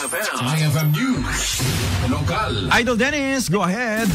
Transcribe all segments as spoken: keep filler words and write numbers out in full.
I F M News. Lokal. Idol Dennis, go ahead.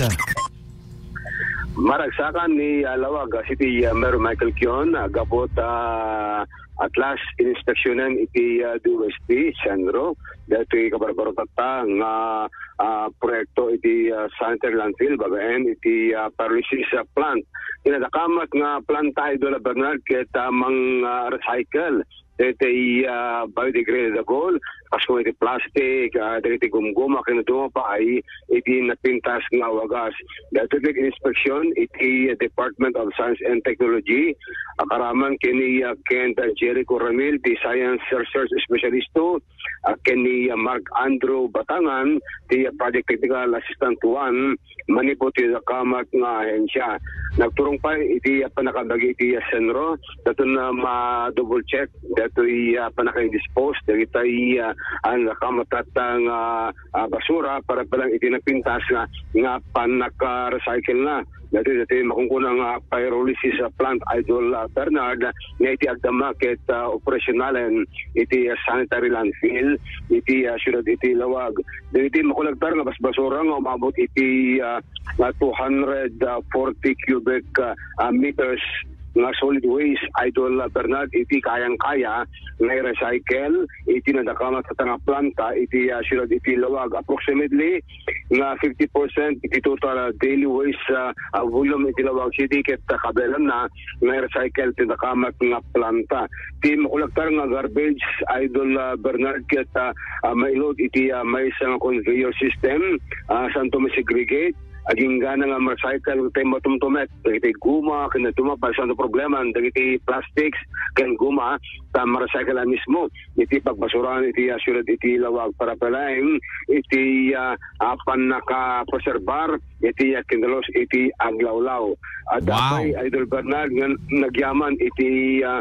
Maragsakan ni, ah, Laoag, ah, City, ah, Mayor Michael Kion, ah, gapu ta, ah, atlas ininspeksyonan iti, ah, D O S T, Senro, daytoy kabarbarot ta nga, ah, proyekto iti, ah, sanitary landfill, babaen iti, ah, pyrolysis, ah, plant. Kinadakamat nga planta, Idol Bernard, ket, ah, mang, ah, recycle daytoy, ah, biodegradable, kas iti plastic, ah, dagiti gumguma, ken dumakes pay iti napintas nga awagas. Daytoy ti inspeksyon iti Department of Science and Technology, agaraman ken ni, ah, Kent Jericho Ramil, ti Science Research Specialist two, ah, ken ni, ah, Mark Andrew Batangan, ti, ah, Project Technical Assistant one, manipud ti nakamat nga ahensya. Nagturong pay iti, ah, pannakabagi iti, ah, Senro, daytoy nga ma-double check, daytoy, ah, pannaka-dispose, dagiti, ah, nakamat nga, ah, basura para pay laeng iti napintas nga, nga pannaka-recycle na. Daytoy, daytoy makunkuna nga pyrolysis, ah, plant, Idol, ah, Bernard, nga iti agdama ket, ah, operasyonalen iti, ah, sanitary landfill, iti, ah, siyudad iti Laoag. Dagiti makulagtar nga basbasura nga umabot iti, ah, nga two hundred forty cubic, ah, ah, meters nga solid waste, Idol, ah, Bernard, iti kayang-kaya nga i-recycle iti nadakamat nga planta iti, ah, siyudad iti Laoag. Approximately nga fifty percent iti total, ah, daily waste, ah, ah, volume iti Laoag City ket, ah, kabaelanna nga i-recycle ti nadakamat nga planta. Ti makulagtar nga garbage, Idol, ah, Bernard, ket, ah, ah, mailud iti, ah, maysa nga conveyor system, ah, saan to ma-segregate, aginggana nga ma-recycle ti matumtumek, dagiti guma, ken dumakes pay, saan to problema, dagiti plastics, ken guma, ta ma-recycle a mismo iti pagbasuraan iti, ah, siyudad iti Laoag para pay laeng iti, ah, ah, pannakapreserbar iti, ah, kinadalus iti aglawlaw. Adda pay, Idol Bernard, nga nagyaman iti, ah,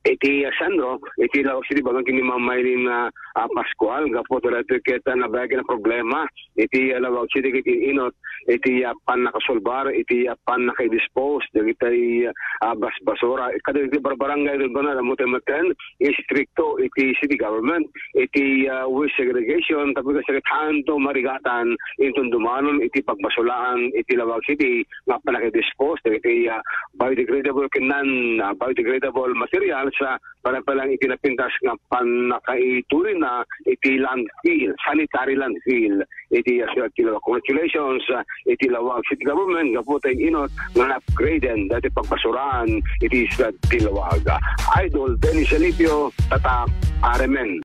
iti, ah, Senro, iti Laoag City, babaen ken ni Ma'am Mylene, ah, ah, Pascual, gapu ta daytoy ket, ah, nabayag nga problema iti, ah, Laoag City ket in-inut iti, ah, pannakasulbar iti, ah, pannaka-dispose dagiti, ah, basbasura. Kadagiti barbarangay, Idol Bernard, ammo ti metten, istrikto iti city government iti, ah, waste segregation, tapno kasdiay ket haanto marigatan inton dumanon iti pagbasuraan iti Laoag City nga pannaka-dispose dagiti, ah, biodegradable ken non, ah, biodegradable materials, ah, para pay laeng iti napintas nga pannakaituloyna iti landfill, sanitary landfill iti, ah, siyudad ti Laoag. Congratulations, ah, iti Laoag City Government gapu ta in-inut nga na-upgraden daytoy pagbasuraan iti siyudad ti Laoag. Idol Dennis Alipio, Tatak, R M N.